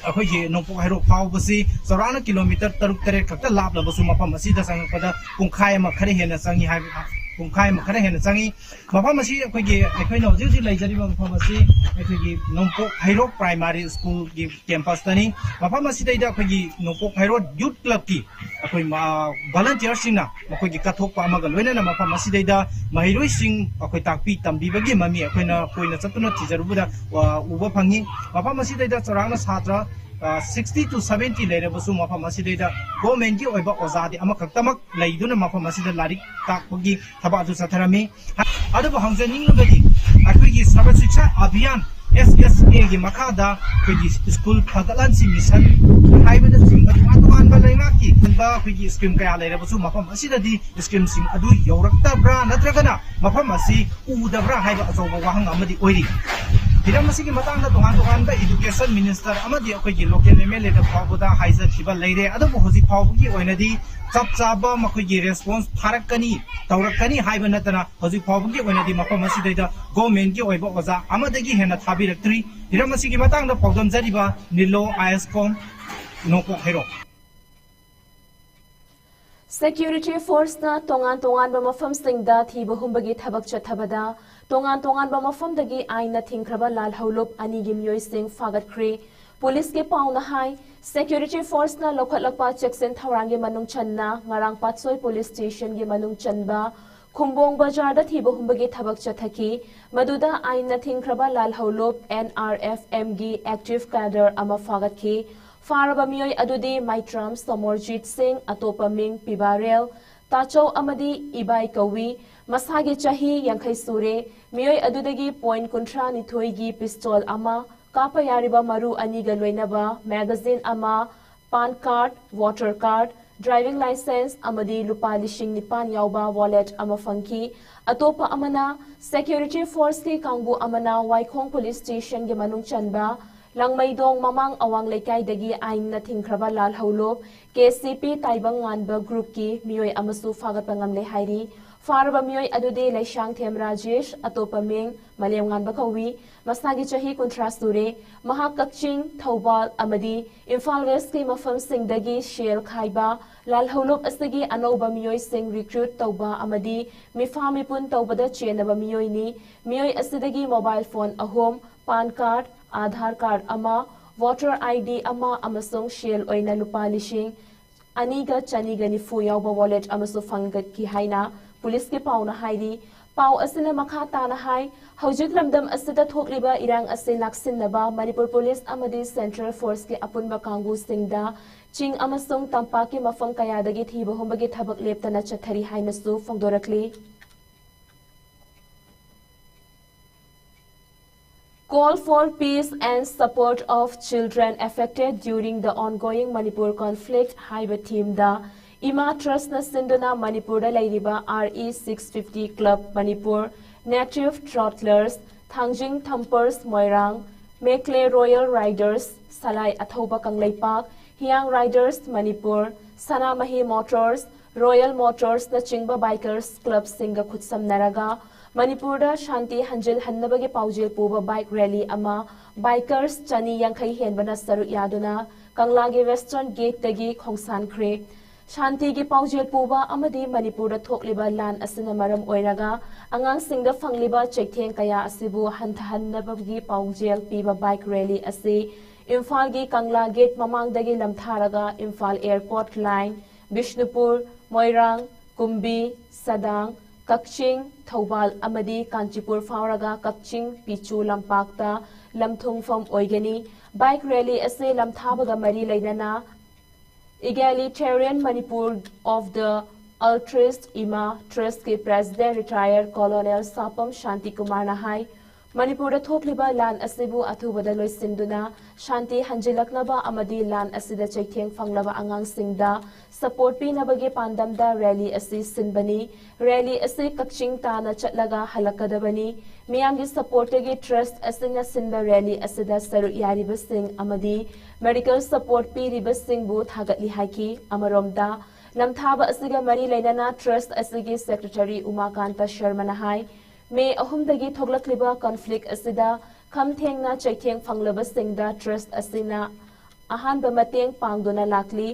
ꯑꯩꯈꯣꯏꯒꯤ ꯅꯣꯡꯄꯣꯛ ꯍꯩꯔꯣꯛ ꯐꯥꯎꯕꯁꯤ ꯆꯥꯎꯔꯥꯛꯅ ꯀꯤꯂꯣꯃꯤꯇꯔ ꯇꯔꯨꯛ ꯇꯔꯦꯠ ꯈꯛꯇ ꯂꯥꯞꯂꯕꯁꯨ, ꯃꯐꯝ ꯑꯁꯤꯗ ꯆꯪꯉꯛꯄꯗ ꯄꯨꯡꯈꯥꯏ ꯑꯃ ꯈꯔ ꯍꯦꯟꯅ ꯆꯪꯉꯤ ꯍꯥꯏꯕ, ꯄꯨꯡꯈꯥꯏ ꯑꯃ ꯈꯔ ꯍꯦꯟꯅ ꯆꯪꯉꯤ꯫ ꯃꯐꯝ ꯑꯁꯤ ꯑꯩꯈꯣꯏꯒꯤ, ꯑꯩꯈꯣꯏꯅ ꯍꯧꯖꯤꯛ ꯍꯧꯖꯤꯛ ꯂꯩꯖꯔꯤꯕ ꯃꯐꯝ ꯑꯁꯤ ꯑꯩꯈꯣꯏꯒꯤ ꯅꯣꯡꯄꯣꯛ ꯍꯩꯔꯣꯛ ꯄ꯭ꯔꯥꯏꯃꯥꯔꯤ ꯁ꯭ꯀꯨꯜꯒꯤ ꯀꯦꯝꯄꯁꯇꯅꯤ꯫ ꯃꯐꯝ ꯑꯁꯤꯗꯩꯗ ꯑꯩꯈꯣꯏꯒꯤ ꯅꯣꯡꯄꯣꯛ ꯍꯩꯔꯣꯛ ꯌꯨꯠ ꯀ꯭ꯂꯕꯀꯤ ꯑꯩꯈꯣꯏ ꯃ-, ꯚꯣꯂꯟꯇꯤꯌꯔꯁꯤꯡꯅ ꯃꯈꯣꯏꯒꯤ ꯀꯠꯊꯣꯛꯄ ꯑꯃꯒ ꯂꯣꯏꯅꯅ ꯃꯐꯝ ꯑꯁꯤꯗꯩꯗ ꯃꯍꯩꯔꯣꯏꯁꯤꯡ ꯑꯩꯈꯣꯏ ꯇꯥꯛꯄꯤ ꯇꯝꯕꯤꯕꯒꯤ ꯃꯃꯤ ꯑꯩꯈꯣꯏꯅ ꯀꯣꯏꯅ ꯆꯠꯇꯨꯅ ꯊꯤꯖꯔꯨꯕꯗ, ꯑ, ꯎꯕ ꯐꯪꯉꯤ꯫ ꯃꯐꯝ ꯑꯁꯤꯗꯩꯗ ꯆꯥꯎꯔꯥꯛꯅ ꯁꯥꯇ꯭ꯔ, ꯑ, sixty to seventy ꯂꯩꯔꯕꯁꯨ, ꯃꯐꯝ ꯑꯁꯤꯗꯩꯗ ꯒꯣꯔꯃꯦꯟꯒꯤ ꯑꯣꯏꯕ ꯑꯣꯖꯥꯗꯤ ꯑꯃꯈꯛꯇꯃꯛ ꯂꯩꯗꯨꯅ ꯃꯐꯝ ꯑꯁꯤꯗ ꯂꯥꯏꯔꯤꯛ ꯇꯥꯛꯄꯒꯤ ꯊꯕꯛ ꯑꯗꯨ ꯆꯠꯊꯔꯝꯃꯤ꯫ ꯑꯗꯨꯕꯨ ꯍꯪꯖꯅꯤꯡꯂꯤꯕꯗꯤ, ꯑꯩꯈꯣꯏꯒꯤ ꯁꯔꯕ Shiksha Abhiyan, S S A ꯒꯤ ꯃꯈꯥꯗ ꯑꯩꯈꯣꯏꯒꯤ ꯁ꯭ꯀꯨꯜ ꯐꯒꯠꯍꯟꯁꯤ ꯃꯤꯁꯟ ꯍꯥꯏꯕꯅꯆꯤꯡꯕ ꯇꯣꯉꯥꯟ ꯇꯣꯉꯥꯟꯕ ꯂꯩꯉꯥꯛꯀꯤ ꯑꯣꯏꯕ ꯑꯩꯈꯣꯏꯒꯤ ꯁ꯭ꯀꯤꯝ ꯀꯌꯥ ꯂꯩꯔꯕꯁꯨ, ꯃꯐꯝ ꯑꯁꯤꯗꯗꯤ ꯁ꯭ꯀꯤꯝꯁꯤꯡ ꯑꯗꯨ ꯌꯧꯔꯛꯇꯕ꯭ꯔꯥ, ꯅꯠꯇ꯭ꯔꯒꯅ ꯃꯐꯝ ꯑꯁꯤ ꯎꯗꯕ꯭ꯔꯥ ꯍꯥꯏꯕ ꯑꯆꯧꯕ ꯋꯥꯍꯪ ꯑꯃꯗꯤ ꯑꯣꯏꯔꯤ꯫ ꯍꯤꯔꯝ ꯑꯁꯤꯒꯤ ꯃꯇꯥꯡꯗ ꯇꯣꯉꯥꯟ ꯇꯣꯉꯥꯟꯕ ꯏꯗꯨꯀꯦꯁꯟ ꯃꯤꯅꯤꯁꯇꯔ ꯑꯃꯗꯤ ꯑꯩꯈꯣꯏꯒꯤ ꯂꯣꯀꯦꯜ M L A ꯗ ꯐꯥꯎꯕꯗ ꯍꯥꯏꯖꯈꯤꯕ ꯂꯩꯔꯦ꯫ ꯑꯗꯨꯕꯨ ꯍꯧꯖꯤꯛ ꯐꯥꯎꯕꯒꯤ ꯑꯣꯏꯅꯗꯤ ꯆꯞ ꯆꯥꯕ ꯃꯈꯣꯏꯒꯤ ꯔꯦꯁꯄꯣꯟꯁ ꯊꯥꯔꯛꯀꯅꯤ, ꯇꯧꯔꯛꯀꯅꯤ ꯍꯥꯏꯕ ꯅꯠꯇꯅ, ꯍꯧꯖꯤꯛ ꯐꯥꯎꯕꯒꯤ ꯑꯣꯏꯅꯗꯤ ꯃꯐꯝ ꯑꯁꯤꯗꯩꯗ ꯒꯣꯔꯃꯦꯟꯒꯤ ꯑꯣꯏꯕ ꯑꯣꯖꯥ ꯑꯃꯗꯒꯤ ꯍꯦꯟꯅ ꯊꯥꯕꯤꯔꯛꯇ꯭ꯔꯤ꯫ ꯍꯤꯔꯝ ꯑꯁꯤꯒꯤ ꯃꯇꯥꯡꯗ ꯄꯥꯎꯗꯝꯖꯔꯤꯕ ꯅꯤꯂꯣ ꯑꯥꯏ ꯑꯦꯁ ꯀꯣꯝ, ꯅꯣꯡꯄꯣꯛ ꯍꯩꯔꯣꯛ꯫ ꯁꯦꯀ꯭ꯌꯨꯔꯤꯇꯤ ꯐꯣꯔꯁꯅ ꯇꯣꯉꯥꯟ ꯇꯣꯉꯥꯟꯕ ꯃꯐꯝꯁꯤꯡꯗ ꯊꯤꯕ ꯍꯨꯝꯕꯒꯤ ꯊꯕꯛ ꯆꯠꯊꯕꯗ ꯇꯣꯉꯥꯟ ꯇꯣꯉꯥꯟꯕ ꯃꯐꯝꯗꯒꯤ ꯑꯥꯏꯟꯅ ꯊꯤꯡꯈ꯭ꯔꯕ ꯂꯥꯜꯍꯧꯂꯨꯞ ꯑꯅꯤꯒꯤ ꯃꯤꯑꯣꯏꯁꯤꯡ ꯐꯥꯒꯠꯈ꯭ꯔꯦ꯫ ꯄꯨꯂꯤꯁꯀꯤ ꯄꯥꯎꯅ ꯍꯥꯏ, ꯁꯦꯀ꯭ꯌꯨꯔꯤꯇꯤ ꯐꯣꯔꯁꯅ ꯂꯧꯈꯠꯂꯛꯄ ꯆꯦꯛꯁꯤꯟ ꯊꯧꯔꯥꯡꯒꯤ ꯃꯅꯨꯡ ꯆꯟꯅ ꯉꯔꯥꯡ ꯄꯥꯠꯁꯣꯏ ꯄꯨꯂꯤꯁ ꯁ꯭ꯇꯦꯁꯟꯒꯤ ꯃꯅꯨꯡ ꯆꯟꯕ ꯈꯨꯝꯕꯣꯡ ꯕꯖꯥꯔꯗ ꯊꯤꯕ ꯍꯨꯝꯕꯒꯤ ꯊꯕꯛ ꯆꯠꯊꯈꯤ꯫ ꯃꯗꯨꯗ ꯑꯥꯏꯟꯅ ꯊꯤꯡꯈ꯭ꯔꯕ ꯂꯥꯜꯍꯧꯂꯨꯞ N R F M ꯒꯤ ꯑꯦꯛꯇꯤꯚ ꯀꯦꯗꯔ ꯑꯃ ꯐꯥꯒꯠꯈꯤ꯫ ꯐꯥꯔꯕ ꯃꯤꯑꯣꯏ ꯑꯗꯨꯗꯤ ꯃꯥꯏꯇ꯭ꯔꯝ ꯁꯣꯃꯣꯔꯖꯤꯠ ꯁꯤꯡ, ꯑꯇꯣꯞꯄ ꯃꯤꯡ ꯄꯤꯕꯥꯔꯦꯜ, ꯇꯥꯆꯧ ꯑꯃꯗꯤ ꯏꯕꯥꯏ ꯀꯧꯏ꯫ ꯃꯁꯥꯒꯤ ꯆꯍꯤ ꯌꯥꯡꯈꯩ ꯁꯨꯔꯦ꯫ ꯃꯤꯑꯣꯏ ꯑꯗꯨꯗꯒꯤ ꯄꯣꯏꯟꯠ ꯀꯨꯟꯊ꯭ꯔꯥ ꯅꯤꯊꯣꯏꯒꯤ ꯄꯤꯁꯇꯣꯜ ꯑꯃ, ꯀꯥꯞꯄ ꯌꯥꯔꯤꯕ ꯃꯔꯨ ꯑꯅꯤꯒ ꯂꯣꯏꯅꯕ ꯃꯦꯒꯥꯖꯤꯟ ꯑꯃ, PAN card, voter card, driving licence ꯑꯃꯗꯤ ꯂꯨꯄꯥ ꯂꯤꯁꯤꯡ ꯅꯤꯄꯥꯟ ꯌꯥꯎꯕ ꯋꯥꯂꯦꯠ ꯑꯃ ꯐꯪꯈꯤ꯫ ꯑꯇꯣꯞꯄ ꯑꯃꯅ, ꯁꯦꯀ꯭ꯌꯨꯔꯤꯇꯤ ꯐꯣꯔꯁꯀꯤ ꯀꯥꯡꯕꯨ ꯑꯃꯅ ꯋꯥꯏꯈꯣꯡ ꯄꯨꯂꯤꯁ ꯁ꯭ꯇꯦꯁꯟꯒꯤ ꯃꯅꯨꯡ ꯆꯟꯕ ꯂꯥꯡꯃꯩꯗꯣꯡ ꯃꯃꯥꯡ ꯑꯋꯥꯡ ꯂꯩꯀꯥꯏꯗꯒꯤ ꯑꯥꯏꯟꯅ ꯊꯤꯡꯈ꯭ꯔꯕ ꯂꯥꯜꯍꯧꯂꯨꯞ K C P ꯇꯥꯏꯕꯪ ꯉꯥꯟꯕ ꯒ꯭ꯔꯨꯞꯀꯤ ꯃꯤꯑꯣꯏ ꯑꯃꯁꯨ ꯐꯥꯒꯠꯄ ꯉꯝꯂꯦ ꯍꯥꯏꯔꯤ꯫ ꯐꯥꯔꯕ ꯃꯤꯑꯣꯏ ꯑꯗꯨꯗꯤ ꯂꯩꯁꯥꯡꯊꯦꯝ ꯔꯥꯖꯦꯁ, ꯑꯇꯣꯞꯄ ꯃꯤꯡ ꯃꯥꯂꯦꯝꯉꯥꯟꯕ ꯀꯧꯏ꯫ ꯃꯁꯥꯒꯤ ꯆꯍꯤ ꯀꯨꯟꯊ꯭ꯔꯥ ꯁꯨꯔꯦ꯫ ꯃꯍꯥꯛ ꯀꯛꯆꯤꯡ, ꯊꯧꯕꯥꯜ ꯑꯃꯗꯤ ꯏꯝꯐꯥꯜ ꯋꯦꯁꯀꯤ ꯃꯐꯝꯁꯤꯡꯗꯒꯤ ꯁꯦꯜ ꯈꯥꯏꯕ, ꯂꯥꯜꯍꯧꯂꯨꯞ ꯑꯁꯤꯒꯤ ꯑꯅꯧꯕ ꯃꯤꯑꯣꯏꯁꯤꯡ recruit ꯇꯧꯕ ꯑꯃꯗꯤ ꯃꯤꯐꯥ ꯃꯤꯄꯨꯟ ꯇꯧꯕꯗ ꯆꯦꯟꯅꯕ ꯃꯤꯑꯣꯏꯅꯤ꯫ ꯃꯤꯑꯣꯏ ꯑꯁꯤꯗꯒꯤ mobile phone ꯑꯍꯨꯝ, PAN card, Aadhaar card ꯑꯃ, voter I D ꯑꯃ ꯑꯃꯁꯨꯡ ꯁꯦꯜ ꯑꯣꯏꯅ ꯂꯨꯄꯥ ꯂꯤꯁꯤꯡ ꯑꯅꯤꯒ ꯆꯅꯤꯒ ꯅꯤꯐꯨ ꯌꯥꯎꯕ wallet ꯑꯃꯁꯨ ꯐꯪꯒꯠꯈꯤ ꯍꯥꯏꯅ ꯄꯨꯂꯤꯁꯀꯤ ꯄꯥꯎꯅ ꯍꯥꯏꯔꯤ꯫ ꯄꯥꯎ ꯑꯁꯤꯅ ꯃꯈꯥ ꯇꯥꯅ ꯍꯥꯏ, ꯍꯧꯖꯤꯛ ꯂꯝꯗꯝ ꯑꯁꯤꯗ ꯊꯣꯛꯂꯤꯕ ꯏꯔꯥꯡ ꯑꯁꯤ ꯂꯥꯛꯁꯤꯟꯅꯕ ꯃꯅꯤꯄꯨꯔ ꯄꯨꯂꯤꯁ ꯑꯃꯗꯤ Central Forceꯀꯤ ꯑꯄꯨꯟꯕ ꯀꯥꯡꯕꯨꯁꯤꯡꯗ ꯆꯤꯡ ꯑꯃꯁꯨꯡ ꯇꯝꯄꯥꯛꯀꯤ ꯃꯐꯝ ꯀꯌꯥꯗꯒꯤ ꯊꯤꯕ ꯍꯨꯝꯕꯒꯤ ꯊꯕꯛ ꯂꯦꯞꯇꯅ ꯆꯠꯊꯔꯤ ꯍꯥꯏꯅꯁꯨ ꯐꯣꯡꯗꯣꯔꯛꯂꯤ꯫ Call for peace and support of children affected during the ongoing Manipur conflict ꯍꯥꯏꯕ themeꯗ ꯏꯃꯥ Trustꯅ ꯁꯤꯟꯗꯨꯅ ꯃꯅꯤꯄꯨꯔꯗ ꯂꯩꯔꯤꯕ R E six fifty Club Manipur, Native Toddlers, Thangjing Thumpers Moirang, Mekle Royal Riders, Salai Athouba Kangleipak, Hiang Riders Manipur, Sanamahi Motors, Royal Motorsꯅꯆꯤꯡꯕ bikers clubꯁꯤꯡꯒ ꯈꯨꯠꯁꯝꯅꯔꯒ ꯃꯅꯤꯄꯨꯔꯗ ꯁꯥꯟꯇꯤ ꯍꯟꯖꯤꯜꯍꯟꯅꯕꯒꯤ ꯄꯥꯎꯖꯦꯜ ꯄꯨꯕ bike rally ꯑꯃ bikers ꯆꯅꯤ ꯌꯥꯡꯈꯩ ꯍꯦꯟꯕꯅ ꯁꯔꯨꯛ ꯌꯥꯗꯨꯅ ꯀꯪꯂꯥꯒꯤ Western Gateꯇꯒꯤ ꯈꯣꯡꯁꯥꯟꯈ꯭ꯔꯦ꯫ ꯁꯥꯟꯇꯤꯒꯤ ꯄꯥꯎꯖꯦꯜ ꯄꯨꯕ ꯑꯃꯗꯤ ꯃꯅꯤꯄꯨꯔꯗ ꯊꯣꯛꯂꯤꯕ ꯂꯥꯟ ꯑꯁꯤꯅ ꯃꯔꯝ ꯑꯣꯏꯔꯒ ꯑꯉꯥꯡꯁꯤꯡꯗ ꯐꯪꯂꯤꯕ ꯆꯩꯊꯦꯡ ꯀꯌꯥ ꯑꯁꯤꯕꯨ ꯍꯟꯊꯍꯟꯅꯕꯒꯤ ꯄꯥꯎꯖꯦꯜ ꯄꯤꯕ bike rally ꯑꯁꯤ ꯏꯝꯐꯥꯜꯒꯤ ꯀꯪꯂꯥ gate ꯃꯃꯥꯡꯗꯒꯤ ꯂꯝꯊꯥꯔꯒ ꯏꯝꯐꯥꯜ airport line, ꯕꯤꯁꯅꯨꯄꯨꯔ, ꯃꯣꯏꯔꯥꯡ, ꯀꯨꯝꯕꯤ, ꯁꯗꯥꯡ, ꯀꯛꯆꯤꯡ, ꯊꯧꯕꯥꯜ ꯑꯃꯗꯤ ꯀꯥꯟꯆꯤꯄꯨꯔ ꯐꯥꯎꯔꯒ ꯀꯛꯆꯤꯡ ꯄꯤꯆꯨ ꯂꯝꯄꯥꯛꯇ ꯂꯝꯊꯨꯡꯐꯝ ꯑꯣꯏꯒꯅꯤ꯫ Bike rally ꯑꯁꯤ ꯂꯝꯊꯥꯕꯒ ꯃꯔꯤ ꯂꯩꯅꯅ Egalitarian Manipur of the Altruist Ima Trustꯀꯤ President Retired Colonel ꯁꯥꯄꯝ ꯁꯥꯟꯇꯤꯀꯨꯃꯥꯔꯅ ꯍꯥꯏ, ꯃꯅꯤꯄꯨꯔꯗ ꯊꯣꯛꯂꯤꯕ ꯂꯥꯟ ꯑꯁꯤꯕꯨ ꯑꯊꯨꯕꯗ ꯂꯣꯏꯁꯤꯟꯗꯨꯅ ꯁꯥꯟꯇꯤ ꯍꯟꯖꯤꯜꯂꯛꯅꯕ ꯑꯃꯗꯤ ꯂꯥꯟ ꯑꯁꯤꯗ ꯆꯩꯊꯦꯡ ꯐꯪꯂꯕ ꯑꯉꯥꯡꯁꯤꯡꯗ support ꯄꯤꯅꯕꯒꯤ ꯄꯥꯟꯗꯝꯗ rally ꯑꯁꯤ ꯁꯤꯟꯕꯅꯤ꯫ Rally ꯑꯁꯤ ꯀꯛꯆꯤꯡ ꯇꯥꯅ ꯆꯠꯂꯒ ꯍꯜꯂꯛꯀꯗꯕꯅꯤ꯫ ꯃꯤꯌꯥꯝꯒꯤ supportꯇꯒꯤ trust ꯑꯁꯤꯅ ꯁꯤꯟꯕ rally ꯑꯁꯤꯗ ꯁꯔꯨꯛ ꯌꯥꯔꯤꯕꯁꯤꯡ ꯑꯃꯗꯤ medical support ꯄꯤꯔꯤꯕꯁꯤꯡꯕꯨ ꯊꯥꯒꯠꯂꯤ ꯍꯥꯏꯈꯤ꯫ ꯑꯃꯔꯣꯝꯗ, ꯅꯝꯊꯥꯕ ꯑꯁꯤꯒ ꯃꯔꯤ ꯂꯩꯅꯅ ꯇ꯭ꯔꯁꯠ ꯑꯁꯤꯒꯤ ꯁꯦꯀ꯭ꯔꯦꯇꯔꯤ ꯎꯃꯥꯀꯥꯟꯇ ꯁꯔꯃꯅ ꯍꯥꯏ, ꯃꯦ ꯑꯍꯨꯝꯗꯒꯤ ꯊꯣꯛꯂꯛꯂꯤꯕ ꯀꯟꯐ꯭ꯂꯤꯛ ꯑꯁꯤꯗ ꯈꯝ ꯊꯦꯡꯅ ꯆꯩꯊꯦꯡ ꯐꯪꯂꯕꯁꯤꯡꯗ ꯇ꯭ꯔꯁꯠ ꯑꯁꯤꯅ ꯑꯍꯥꯟꯕ ꯃꯇꯦꯡ ꯄꯥꯡꯗꯨꯅ ꯂꯥꯛꯂꯤ꯫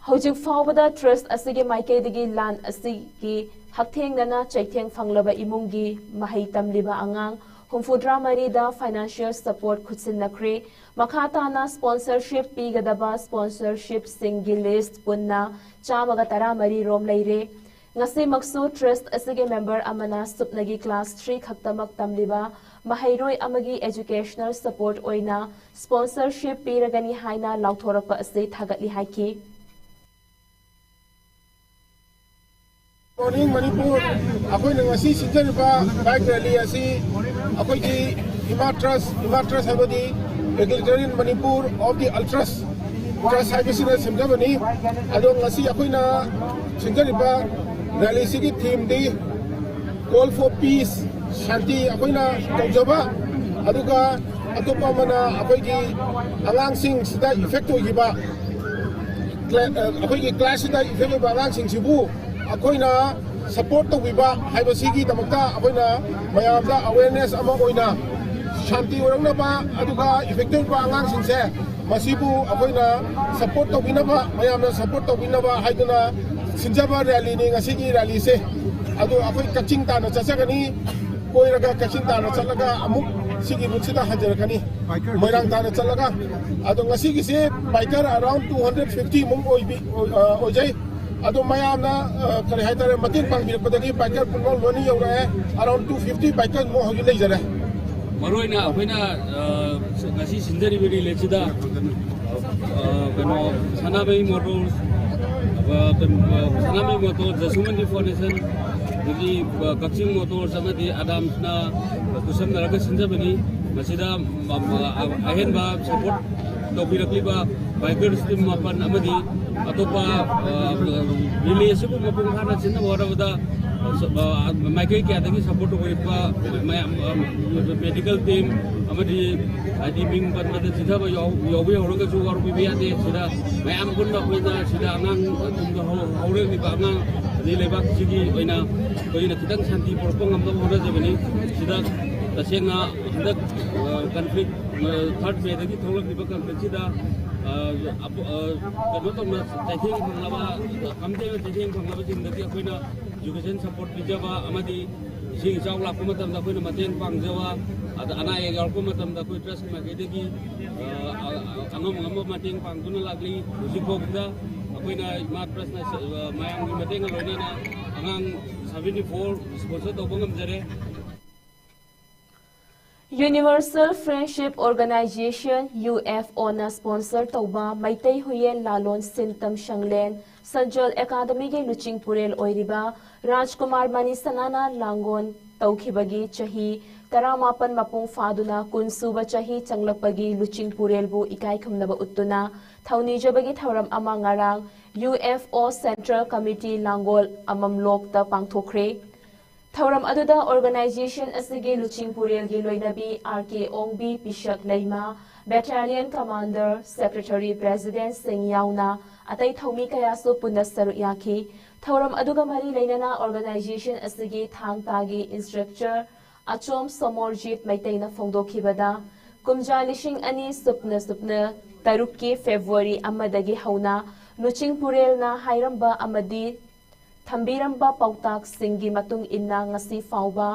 ꯍꯧꯖꯤꯛ ꯐꯥꯎꯕꯗ ꯇ꯭ꯔꯁꯠ ꯑꯁꯤꯒꯤ ꯃꯥꯏꯀꯩꯗꯒꯤ ꯂꯥꯟ ꯑꯁꯤꯒꯤ ꯍꯛꯊꯦꯡꯅꯅ ꯆꯩꯊꯦꯡ ꯐꯪꯂꯕ ꯏꯃꯨꯡꯒꯤ ꯃꯍꯩ ꯇꯝꯂꯤꯕ ꯑꯉꯥꯡ ꯍꯨꯝꯐꯨꯇꯔꯥ ꯃꯔꯤꯗ ꯐꯥꯏꯅꯥꯟꯁꯤꯌꯦꯜ ꯁꯄꯣꯔꯠ ꯈꯨꯠꯁꯤꯟꯅꯈ꯭ꯔꯦ꯫ ꯃꯈꯥ ꯇꯥꯅ ꯁ꯭ꯄꯣꯟꯁꯔꯁꯤꯞ ꯄꯤꯒꯗꯕ ꯁ꯭ꯄꯣꯟꯁꯔꯁꯤꯞꯁꯤꯡꯒꯤ ꯂꯤꯁ꯭ꯠ ꯄꯨꯟꯅ ꯆꯥꯝꯃꯒ ꯇꯔꯥꯃꯔꯤ ꯔꯣꯝ ꯂꯩꯔꯦ꯫ ꯉꯁꯤꯃꯛꯁꯨ ꯇ꯭ꯔꯁꯠ ꯑꯁꯤꯒꯤ ꯃꯦꯝꯕꯔ ꯑꯃꯅ ꯁꯨꯞꯅꯒꯤ ꯀ꯭ꯂꯥꯁ ꯊ꯭ꯔꯤ ꯈꯛꯇꯃꯛ ꯇꯝꯂꯤꯕ ꯃꯍꯩꯔꯣꯏ ꯑꯃꯒꯤ ꯑꯦꯖꯨꯀꯦꯁꯅꯦꯜ ꯁꯄꯣꯔꯠ ꯑꯣꯏꯅ ꯁ꯭ꯄꯣꯟꯁꯔꯁꯤꯞ ꯄꯤꯔꯒꯅꯤ ꯍꯥꯏꯅ ꯂꯥꯎꯊꯣꯔꯛꯄ ꯑꯁꯤ ꯊꯥꯒꯠꯂꯤ ꯍꯥꯏꯈꯤ꯫ ꯃꯣꯔꯅꯤꯡ ꯃꯅꯤꯄꯨꯔ꯫ ꯑꯩꯈꯣꯏꯅ ꯉꯁꯤ ꯁꯤꯟꯖꯔꯤꯕ ꯕꯥꯏꯛ ꯔꯦꯂꯤ ꯑꯁꯤ ꯑꯩꯈꯣꯏꯒꯤ ꯏꯃꯥ ꯇ꯭ꯔꯁ, ꯏꯃꯥ ꯇ꯭ꯔꯁ ꯍꯥꯏꯕꯗꯤ Egalitarian Manipur of the Ultras Trust ꯍꯥꯏꯕꯁꯤꯅ ꯁꯦꯝꯖꯕꯅꯤ꯫ ꯑꯗꯣ ꯉꯁꯤ ꯑꯩꯈꯣꯏꯅ ꯁꯤꯟꯖꯔꯤꯕ ꯔꯦꯂꯤꯁꯤꯒꯤ ꯊꯤꯝꯗꯤ Call for Peace, ꯁꯥꯟꯇꯤ ꯑꯩꯈꯣꯏꯅ ꯇꯧꯖꯕ, ꯑꯗꯨꯒ ꯑꯇꯣꯞꯄ ꯑꯃꯅ ꯑꯩꯈꯣꯏꯒꯤ ꯑꯉꯥꯡꯁꯤꯡꯁꯤꯗ ꯏꯐꯦꯛ ꯑꯣꯏꯈꯤꯕ, ꯀ꯭ꯂꯥ-, ꯑꯩꯈꯣꯏꯒꯤ ꯀ꯭ꯂꯥꯁꯁꯤꯗ ꯏꯐꯦꯛ ꯑꯣꯏꯕ ꯑꯉꯥꯡꯁꯤꯡꯁꯤꯕꯨ ꯑꯩꯈꯣꯏꯅ ꯁꯄꯣꯔꯠ ꯇꯧꯕꯤꯕ ꯍꯥꯏꯕꯁꯤꯒꯤꯗꯃꯛꯇ ꯑꯩꯈꯣꯏꯅ ꯃꯌꯥꯝꯗ ꯑꯋꯦꯔꯅꯦꯁ ꯑꯃ ꯑꯣꯏꯅ ꯁꯥꯟꯇꯤ ꯑꯣꯏꯔꯛꯅꯕ, ꯑꯗꯨꯒ ꯏꯐꯦꯛꯇꯤꯚ ꯑꯣꯏꯕ ꯑꯉꯥꯡꯁꯤꯡꯁꯦ ꯃꯁꯤꯕꯨ ꯑꯩꯈꯣꯏꯅ ꯁꯄꯣꯔꯠ ꯇꯧꯕꯤꯅꯕ, ꯃꯌꯥꯝꯅ ꯁꯄꯣꯔꯠ ꯇꯧꯕꯤꯅꯕ ꯍꯥꯏꯗꯨꯅ ꯁꯤꯟꯖꯕ ꯔꯦꯂꯤꯅꯤ ꯉꯁꯤꯒꯤ ꯔꯦꯂꯤꯁꯦ꯫ ꯑꯗꯨ ꯑꯩꯈꯣꯏ ꯀꯛꯆꯤꯡ ꯇꯥꯟꯅ ꯆꯠꯆꯒꯅꯤ, ꯀꯣꯏꯔꯒ ꯀꯛꯆꯤꯡ ꯇꯥꯟꯅ ꯆꯠꯂꯒ ꯑꯃꯨꯛ ꯁꯤꯒꯤ ꯔꯨꯠꯁꯤꯗ ꯍꯟꯖꯔꯛꯀꯅꯤ, ꯃꯣꯏꯔꯥꯡ ꯇꯥꯟꯅ ꯆꯠꯂꯒ꯫ ꯑꯗꯣ ꯉꯁꯤꯒꯤꯁꯦ biker around two hundred fifty ꯃꯨꯛ ꯑꯣꯏꯕꯤ-, ꯑꯣꯏ-, ꯑ, ꯑꯣꯏꯖꯩ꯫ ꯑꯗꯣ ꯃꯌꯥꯝꯅ, ꯑ, ꯀꯔꯤ ꯍꯥꯏꯇꯥꯔꯦ, ꯃꯇꯦꯡ ꯄꯥꯡꯕꯤꯔꯛꯄꯗꯒꯤ ꯕꯥꯏꯀꯔ ꯄꯨꯝꯅꯃꯛ ꯂꯣꯏꯅ ꯌꯧꯔꯛꯑꯦ꯫ ꯑꯔꯥꯎꯟ ꯇꯨ ꯐꯤꯐꯇꯤ ꯕꯥꯏꯀꯔ ꯃꯨꯛ ꯍꯧꯖꯤꯛ ꯂꯩꯖꯔꯦ꯫ ꯃꯔꯨꯑꯣꯏꯅ ꯑꯩꯈꯣꯏꯅ, ꯑ, ꯉꯁꯤ ꯁꯤꯟꯖꯔꯤꯕ ꯔꯤꯂꯦꯁꯤꯗ, ꯑ, ꯀꯩꯅꯣ, ꯁꯅꯥꯃꯍꯤ ꯃꯣꯇꯣꯔꯁ, ꯑ, ꯀꯩꯅꯣ, ꯑ, ꯁꯅꯥꯃꯍꯤ ꯃꯣꯇꯣꯔꯁ, ꯖꯁꯨꯃꯟꯗꯤ ꯐꯥꯎꯟꯗꯦꯁꯟ, ꯑꯗꯒꯤ, ꯑ, ꯀꯛꯆꯤꯡ ꯃꯣꯇꯣꯔꯁ ꯑꯃꯗꯤ ꯑꯗꯥꯝꯁꯅ ꯈꯨꯠꯁꯝꯅꯔꯒ ꯁꯤꯟꯖꯕꯅꯤ꯫ ꯃꯁꯤꯗ, ꯑ, ꯑ, ꯑꯍꯦꯟꯕ ꯁꯄꯣꯔꯠ ꯇꯧꯕꯤꯔꯛꯂꯤꯕ ꯕꯥꯏꯀꯔꯁ ꯇꯤꯝ ꯃꯥꯄꯟ ꯑꯃꯗꯤ ꯑꯇꯣꯞꯄ, ꯑ, ꯔꯤꯂꯦ ꯑꯁꯤꯕꯨ ꯃꯄꯨꯡ ꯐꯥꯅ ꯁꯤꯟꯅꯕ ꯍꯣꯠꯅꯕꯗ ꯃꯥꯏꯀꯩ ꯀꯌꯥꯗꯒꯤ ꯁꯄꯣꯔꯠ ꯇꯧꯕꯤꯔꯛꯄ ꯃꯌꯥꯝ, ꯃꯦꯗꯤꯀꯦꯜ ꯇꯤꯝ ꯑꯃꯗꯤ ꯍꯥꯏꯗꯤ ꯃꯤꯡ ꯄꯟꯕꯗ ꯆꯤꯊꯕ ꯌꯥꯎꯕ ꯌꯥꯎꯔꯒꯁꯨ ꯋꯥꯔꯧꯕꯤꯕ ꯌꯥꯗꯦ꯫ ꯁꯤꯗ ꯃꯌꯥꯝ ꯄꯨꯟꯅ ꯑꯩꯈꯣꯏꯅ ꯁꯤꯗ ꯑꯉꯥꯡ ꯍꯧꯔꯛꯂꯤꯕ ꯑꯉꯥꯡ ꯑꯗꯩ ꯂꯩꯕꯥꯛꯁꯤꯒꯤ ꯑꯣꯏꯅ ꯑꯩꯈꯣꯏꯅ ꯈꯤꯇꯪ ꯁꯥꯟꯇꯤ ꯄꯨꯔꯛꯄ ꯉꯝꯅꯕ ꯍꯣꯠꯅꯖꯕꯅꯤ꯫ ꯁꯤꯗ ꯇꯁꯦꯡꯅ ꯍꯟꯗꯛ ꯀꯟꯐ꯭ꯂꯤꯛ ꯊꯥꯔꯠ ꯃꯦꯗꯒꯤ ꯊꯣꯛꯂꯛꯂꯤꯕ ꯀꯟꯐ꯭ꯂꯤꯛꯁꯤꯗ ꯀꯩꯅꯣ ꯇꯧꯅ ꯆꯩꯊꯦꯡ ꯐꯪꯂꯕ ꯀꯝꯇꯦꯅ ꯆꯩꯊꯦꯡ ꯐꯪꯂꯕꯁꯤꯡꯗꯗꯤ ꯑꯩꯈꯣꯏꯅ ꯏꯖꯨꯀꯦꯁꯟ ꯁꯄꯣꯔꯠ ꯄꯤꯖꯕ ꯑꯃꯗꯤ ꯏꯁꯤꯡ ꯏꯆꯥꯎ ꯂꯥꯛꯄ ꯃꯇꯝꯗ ꯑꯩꯈꯣꯏꯅ ꯃꯇꯦꯡ ꯄꯥꯡꯖꯕ, ꯑꯗ ꯑꯅꯥ ꯑꯌꯦꯛ ꯌꯥꯎꯔꯛꯄ ꯃꯇꯝꯗ ꯑꯩꯈꯣꯏ ꯇ꯭ꯔꯁꯀꯤ ꯃꯥꯏꯀꯩꯗꯒꯤ ꯑꯉꯝ ꯑꯉꯝꯕ ꯃꯇꯦꯡ ꯄꯥꯡꯗꯨꯅ ꯂꯥꯛꯂꯤ꯫ ꯍꯧꯖꯤꯛ ꯐꯥꯎꯕꯗ ꯑꯩꯈꯣꯏꯅ ꯏꯃꯥ ꯇ꯭ꯔꯁꯅ ꯃꯌꯥꯝꯒꯤ ꯃꯇꯦꯡꯒ ꯂꯣꯏꯅꯅ ꯑꯉꯥꯡ ꯁꯚꯦꯟꯇꯤ ꯐꯣꯔ ꯁ꯭ꯄꯣꯟꯁꯔ ꯇꯧꯕ ꯉꯝꯖꯔꯦ꯫ Universal Friendship Organization, UFOꯅ ꯁ꯭ꯄꯣꯟꯁꯔ ꯇꯧꯕ ꯃꯩꯇꯩ ꯍꯨꯌꯦꯟ ꯂꯥꯂꯣꯟ ꯁꯤꯟꯇꯝ ꯁꯪꯂꯦꯟ ꯁꯟꯖꯣꯜ ꯑꯦꯀꯥꯗꯃꯤꯒꯤ ꯂꯨꯆꯤꯡ ꯄꯨꯔꯦꯜ ꯑꯣꯏꯔꯤꯕ ꯔꯥꯖꯀꯨꯃꯥꯔ ꯃꯅꯤꯁꯅꯥꯅ ꯂꯥꯡꯒꯣꯟ ꯇꯧꯈꯤꯕꯒꯤ ꯆꯍꯤ ꯇꯔꯥꯃꯥꯄꯟ ꯃꯄꯨꯡ ꯐꯥꯗꯨꯅ ꯀꯨꯟ ꯁꯨꯕ ꯆꯍꯤ ꯆꯪꯂꯛꯄꯒꯤ ꯂꯨꯆꯤꯡ ꯄꯨꯔꯦꯜꯕꯨ ꯏꯀꯥꯏ ꯈꯨꯝꯅꯕ ꯎꯠꯇꯨꯅ ꯊꯧꯅꯤꯖꯕꯒꯤ ꯊꯧꯔꯝ ꯑꯃ ꯉꯔꯥꯡ UFO Central Committee ꯂꯥꯡꯒꯣꯜ ꯑꯃꯝꯂꯣꯛꯇ ꯄꯥꯡꯊꯣꯛꯈ꯭ꯔꯦ꯫ ꯊꯧꯔꯝ ꯑꯗꯨꯗ organization ꯑꯁꯤꯒꯤ ꯂꯨꯆꯤꯡ ꯄꯨꯔꯦꯜꯒꯤ ꯂꯣꯏꯅꯕꯤ R K ꯑꯣꯡꯕꯤ, ꯄꯤꯁꯛ ꯂꯩꯃ, Battalion Commander, Secretary, President ꯁꯤꯡ ꯌꯥꯎꯅ ꯑꯇꯩ ꯊꯧꯃꯤ ꯀꯌꯥꯁꯨ ꯄꯨꯟꯅ ꯁꯔꯨꯛ ꯌꯥꯈꯤ꯫ ꯊꯧꯔꯝ ꯑꯗꯨꯒ ꯃꯔꯤ ꯂꯩꯅꯅ organization ꯑꯁꯤꯒꯤ ꯊꯥꯡ ꯇꯥꯒꯤ instructor ꯑꯆꯣꯝ ꯁꯣꯃꯣꯔꯖꯤꯠ ꯃꯩꯇꯩꯅ ꯐꯣꯡꯗꯣꯛꯈꯤꯕꯗ, ꯀꯨꯝꯖꯥ ꯂꯤꯁꯤꯡ ꯑꯅꯤ ꯁꯨꯞꯅ ꯁꯨꯞꯅ ꯇꯔꯨꯛꯀꯤ February ꯑꯃꯗꯒꯤ ꯍꯧꯅ ꯂꯨꯆꯤꯡ ꯄꯨꯔꯦꯜꯅ ꯍꯥꯏꯔꯝꯕ ꯑꯃꯗꯤ ꯊꯝꯕꯤꯔꯝꯕ ꯄꯥꯎꯇꯥꯛꯁꯤꯡꯒꯤ ꯃꯇꯨꯡ ꯏꯟꯅ ꯉꯁꯤ ꯐꯥꯎꯕ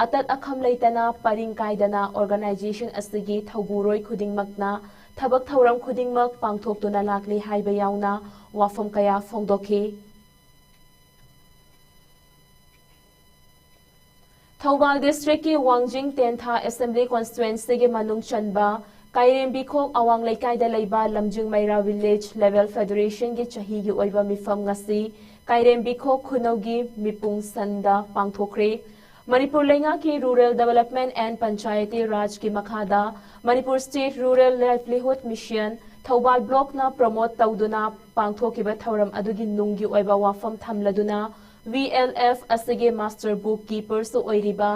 ꯑꯇꯠ ꯑꯈꯝ ꯂꯩꯇꯅ ꯄꯔꯤꯡ ꯀꯥꯏꯗꯅ organization ꯑꯁꯤꯒꯤ ꯊꯧꯕꯨꯔꯣꯏ ꯈꯨꯗꯤꯡꯃꯛꯅ ꯊꯕꯛ ꯊꯧꯔꯝ ꯈꯨꯗꯤꯡꯃꯛ ꯄꯥꯡꯊꯣꯛꯇꯨꯅ ꯂꯥꯛꯂꯤ ꯍꯥꯏꯕ ꯌꯥꯎꯅ ꯋꯥꯐꯝ ꯀꯌꯥ ꯐꯣꯡꯗꯣꯛꯈꯤ꯫ ꯊꯧꯕꯥꯜ districtꯀꯤ ꯋꯥꯡꯖꯤꯡ ꯇꯦꯟꯊꯥ Assembly Constituencyꯒꯤ ꯃꯅꯨꯡ ꯆꯟꯕ ꯀꯥꯏꯔꯦꯝꯕꯤꯈꯣꯛ ꯑꯋꯥꯡ ꯂꯩꯀꯥꯏꯗ ꯂꯩꯕ ꯂꯝꯖꯤꯡ ꯃꯩꯔꯥ Village Level Federationꯒꯤ ꯆꯍꯤꯒꯤ ꯑꯣꯏꯕ ꯃꯤꯐꯝ ꯉꯁꯤ ꯀꯥꯏꯔꯦꯝꯕꯤꯈꯣꯛ ꯈꯨꯅꯧꯒꯤ ꯃꯤꯄꯨꯡ ꯁꯟꯗ ꯄꯥꯡꯊꯣꯛꯈ꯭ꯔꯦ꯫ ꯃꯅꯤꯄꯨꯔ ꯂꯩꯉꯥꯛꯀꯤ Rural Development and Panchayati Rajꯀꯤ ꯃꯈꯥꯗ Manipur State Rural Livelihood Mission Thoubal Blockꯅ promote ꯇꯧꯗꯨꯅ ꯄꯥꯡꯊꯣꯛꯈꯤꯕ ꯊꯧꯔꯝ ꯑꯗꯨꯒꯤ ꯅꯨꯡꯒꯤ ꯑꯣꯏꯕ ꯋꯥꯐꯝ ꯊꯝꯂꯗꯨꯅ ꯚꯤ ꯑꯦꯜ ꯑꯦꯐ ꯑꯁꯤꯒꯤ ꯃꯥꯁꯇꯔ ꯕꯨꯛ ꯀꯤꯄꯔꯁꯨ ꯑꯣꯏꯔꯤꯕ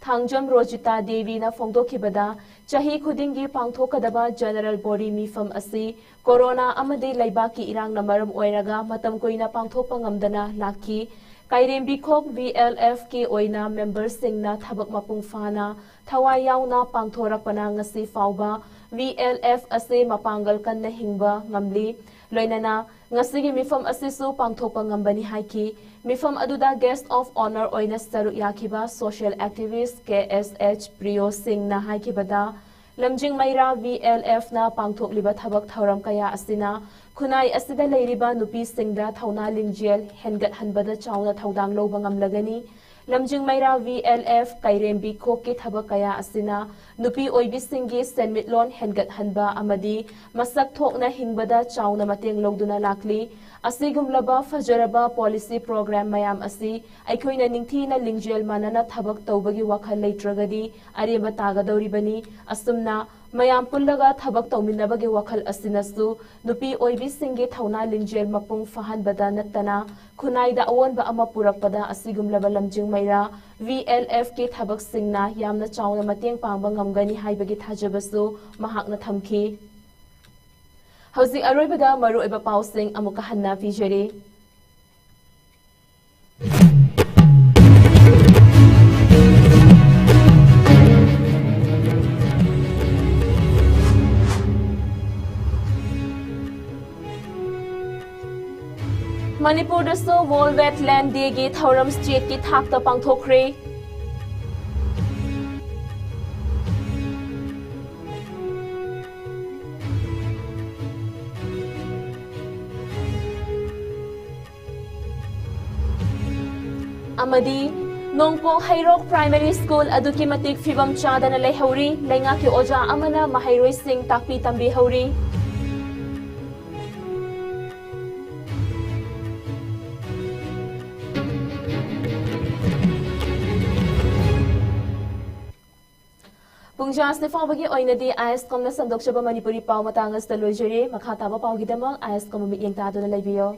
ꯊꯥꯡꯖꯝ ꯔꯣꯖꯤꯇꯥ ꯗꯦꯕꯤꯅ ꯐꯣꯡꯗꯣꯛꯈꯤꯕꯗ, ꯆꯍꯤ ꯈꯨꯗꯤꯡꯒꯤ ꯄꯥꯡꯊꯣꯛꯀꯗꯕ ꯖꯦꯅꯔꯦꯜ ꯕꯣꯗꯤ ꯃꯤꯐꯝ ꯑꯁꯤ ꯀꯣꯔꯣꯅꯥ ꯑꯃꯗꯤ ꯂꯩꯕꯥꯛꯀꯤ ꯏꯔꯥꯡꯅ ꯃꯔꯝ ꯑꯣꯏꯔꯒ ꯃꯇꯝ ꯀꯨꯏꯅ ꯄꯥꯡꯊꯣꯛꯄ ꯉꯝꯗꯅ ꯂꯥꯛꯈꯤ꯫ ꯀꯩꯔꯦꯝꯕꯤꯈꯣꯛ ꯚꯤ ꯑꯦꯜ ꯑꯦꯐꯀꯤ ꯑꯣꯏꯅ ꯃꯦꯝꯕꯔꯁꯤꯡꯅ ꯊꯕꯛ ꯃꯄꯨꯡ ꯐꯥꯅ ꯊꯋꯥꯏ ꯌꯥꯎꯅ ꯄꯥꯡꯊꯣꯔꯛꯄꯅ ꯉꯁꯤ ꯐꯥꯎꯕ ꯚꯤ ꯑꯦꯜ ꯑꯦꯐ ꯑꯁꯤ ꯃꯄꯥꯡꯒꯜ ꯀꯟꯅ ꯍꯤꯡꯕ ꯉꯝꯂꯤ꯫ ꯂꯣꯏꯅꯅ ꯉꯁꯤꯒꯤ ꯃꯤꯐꯝ ꯑꯁꯤꯁꯨ ꯄꯥꯡꯊꯣꯛꯄ ꯉꯝꯕꯅꯤ ꯍꯥꯏꯈꯤ꯫ ꯃꯤꯐꯝ ꯑꯗꯨꯗ guest of honour ꯑꯣꯏꯅ ꯁꯔꯨꯛ ꯌꯥꯈꯤꯕ social activist ꯀꯦ ꯑꯦꯁ ꯑꯦꯆ ꯄ꯭ꯔꯤꯌꯣ ꯁꯤꯡꯅ ꯍꯥꯏꯈꯤꯕꯗ, ꯂꯝꯖꯤꯡ ꯃꯩꯔꯥ ꯚꯤ ꯑꯦꯜ ꯑꯦꯐꯅ ꯄꯥꯡꯊꯣꯛꯂꯤꯕ ꯊꯕꯛ ꯊꯧꯔꯝ ꯀꯌꯥ ꯑꯁꯤꯅ ꯈꯨꯟꯅꯥꯏ ꯑꯁꯤꯗ ꯂꯩꯔꯤꯕ ꯅꯨꯄꯤꯁꯤꯡꯗ ꯊꯧꯅꯥ ꯂꯤꯡꯖꯦꯜ ꯍꯦꯟꯒꯠꯍꯟꯕꯗ ꯆꯥꯎꯅ ꯊꯧꯗꯥꯡ ꯂꯧꯕ ꯉꯝꯂꯒꯅꯤ꯫ ꯂꯝꯖꯤꯡ ꯃꯩꯔꯥ ꯚꯤ ꯑꯦꯜ ꯑꯦꯐ ꯀꯩꯔꯦꯝꯕꯤꯈꯣꯛꯀꯤ ꯊꯕꯛ ꯀꯌꯥ ꯑꯁꯤꯅ ꯅꯨꯄꯤ ꯑꯣꯏꯕꯤꯁꯤꯡꯒꯤ ꯁꯦꯟꯃꯤꯠꯂꯣꯟ ꯍꯦꯟꯒꯠꯍꯟꯕ ꯑꯃꯗꯤ ꯃꯁꯛ ꯊꯣꯛꯅ ꯍꯤꯡꯕꯗ ꯆꯥꯎꯅ ꯃꯇꯦꯡ ꯂꯧꯗꯨꯅ ꯂꯥꯛꯂꯤ꯫ ꯑꯁꯤꯒꯨꯝꯂꯕ ꯐꯖꯔꯕ policy program ꯃꯌꯥꯝ ꯑꯁꯤ ꯑꯩꯈꯣꯏꯅ ꯅꯤꯡꯊꯤꯅ ꯂꯤꯡꯖꯦꯜ ꯃꯥꯟꯅꯅ ꯊꯕꯛ ꯇꯧꯕꯒꯤ ꯋꯥꯈꯜ ꯂꯩꯇ꯭ꯔꯒꯗꯤ ꯑꯔꯦꯝꯕ ꯇꯥꯒꯗꯧꯔꯤꯕꯅꯤ꯫ ꯑꯁꯨꯝꯅ ꯃꯌꯥꯝ ꯄꯨꯜꯂꯒ ꯊꯕꯛ ꯇꯧꯃꯤꯟꯅꯕꯒꯤ ꯋꯥꯈꯜ ꯑꯁꯤꯅꯁꯨ ꯅꯨꯄꯤ ꯑꯣꯏꯕꯤꯁꯤꯡꯒꯤ ꯊꯧꯅꯥ ꯂꯤꯡꯖꯦꯜ ꯃꯄꯨꯡ ꯐꯥꯍꯟꯕꯗ ꯅꯠꯇꯅ ꯈꯨꯟꯅꯥꯏꯗ ꯑꯑꯣꯟꯕ ꯑꯃ ꯄꯨꯔꯛꯄꯗ ꯑꯁꯤꯒꯨꯝꯂꯕ ꯂꯝꯖꯤꯡ ꯃꯩꯔꯥ ꯚꯤ ꯑꯦꯜ ꯑꯦꯐꯀꯤ ꯊꯕꯛꯁꯤꯡꯅ ꯌꯥꯝꯅ ꯆꯥꯎꯅ ꯃꯇꯦꯡ ꯄꯥꯡꯕ ꯉꯝꯒꯅꯤ ꯍꯥꯏꯕꯒꯤ ꯊꯥꯖꯕꯁꯨ ꯃꯍꯥꯛꯅ ꯊꯝꯈꯤ꯫ ꯍꯧꯖꯤꯛ ꯑꯔꯣꯏꯕꯗ ꯃꯔꯨꯑꯣꯏꯕ ꯄꯥꯎꯁꯤꯡ ꯑꯃꯨꯛꯀ ꯍꯟꯅ ꯄꯤꯖꯔꯤ꯫ ꯃꯅꯤꯄꯨꯔꯗꯁꯨ World Wetland Dayꯒꯤ ꯊꯧꯔꯝ stateꯀꯤ ꯊꯥꯛꯇ ꯄꯥꯡꯊꯣꯛꯈ꯭ꯔꯦ꯫ ꯑꯃꯗꯤ ꯅꯣꯡꯄꯣꯛ ꯍꯩꯔꯣꯛ Primary School ꯑꯗꯨꯛꯀꯤ ꯃꯇꯤꯛ ꯐꯤꯕꯝ ꯆꯥꯗꯅ ꯂꯩꯍꯧꯔꯤ꯫ ꯂꯩꯉꯥꯛꯀꯤ ꯑꯣꯖꯥ ꯑꯃꯅ ꯃꯍꯩꯔꯣꯏꯁꯤꯡ ꯇꯥꯛꯄꯤ ꯇꯝꯕꯤꯍꯧꯔꯤ꯫ ꯄꯨꯡꯖꯥꯁꯅꯤ ꯐꯥꯎꯕꯒꯤ ꯑꯣꯏꯅꯗꯤ ꯑꯥꯏ ꯑꯦꯁ ꯀꯣꯝꯅ ꯁꯟꯗꯣꯛꯆꯕ ꯃꯅꯤꯄꯨꯔꯤ ꯄꯥꯎ ꯃꯇꯥꯡ ꯑꯁꯤꯗ ꯂꯣꯏꯖꯔꯦ꯫ ꯃꯈꯥ ꯇꯥꯕ ꯄꯥꯎꯒꯤꯗꯃꯛ ꯑꯥꯏ ꯑꯦꯁ ꯀꯣꯝꯕꯨ ꯃꯤꯠꯌꯦꯡ ꯇꯥꯗꯨꯅ ꯂꯩꯕꯤꯌꯣ꯫